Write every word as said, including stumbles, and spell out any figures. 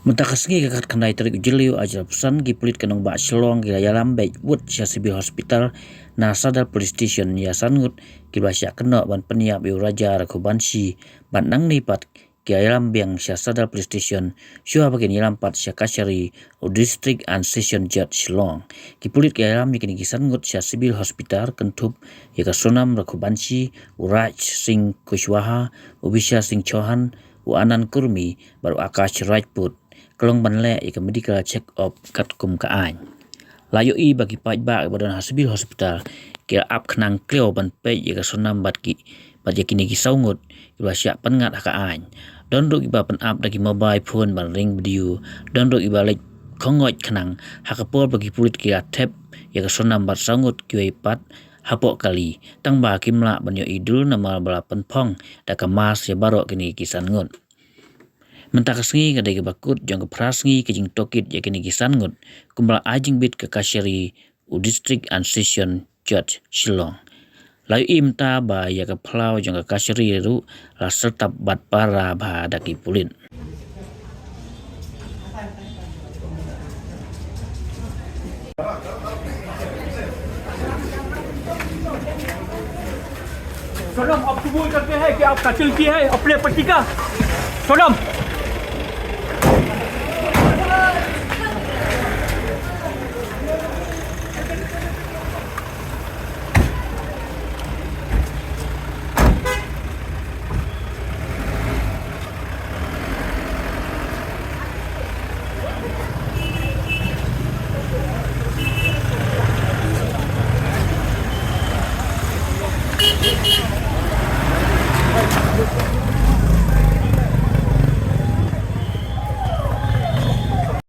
Mynta ka sngi ka khatkhyndai tarik u Jylliew arhajar arphew san, ki pulit ka nongbah Shillong ki la ïalam beit wut sha Civil Hospital na Sadar Police Station ïa san ngut kiba shah kynnoh ban pynïap ïa u Raja Raghuvanshi, bad nangne pat ki la ïalam biang sha Sadar Police Station shuwa ba kin ïalam pat sha kashari u District and Session Judge Shillong. Ki pulit ki la ïalam ïa kine ki san ngut sha Civil Hospital kynthup ïa ka Sonam Raghuvanshi, u Raj Singh Kushwaha, u Vishal Singh Chauhan, u Anand Kurmi bad u Akash Rajput, ka long ban leh ïa ka medical check up katkum ka aiñ. La ïohi ba ki paidbah kiba don ha Civil Hospital ki la ap khnang khlem ban peit ïa ka Sonam bad ki, bad ïa kine ki saw ngut kiba shah pynngat ha ka aiñ. Don ruh kiba pynap da ki mobile phone ban ring video, don ruh kiba leit khongoit khnang ha ka por ba ki pulit ki la thep ïa ka Sonam bad saw ngut kiwei pat hapoh kali, tang ba kim lah ban ïohi dul namar ba la pynphong da ka mask ïa baroh kine ki san ngut. Mynta ka sngi ka dei kaba kut jong ka phra sngi ka jingtohkit ïa kine ki san ngut, kumba la ai jingbit ka kashari u District and Session Judge Shillong. La ïohi mynta ba ïa ka phyllaw jong ka kashari ruh la syrtap bad para bha da ki pulit. सोनम, अब कबूल करते हैं कि आप कत्ल किए हैं अपने पति का? सोनम,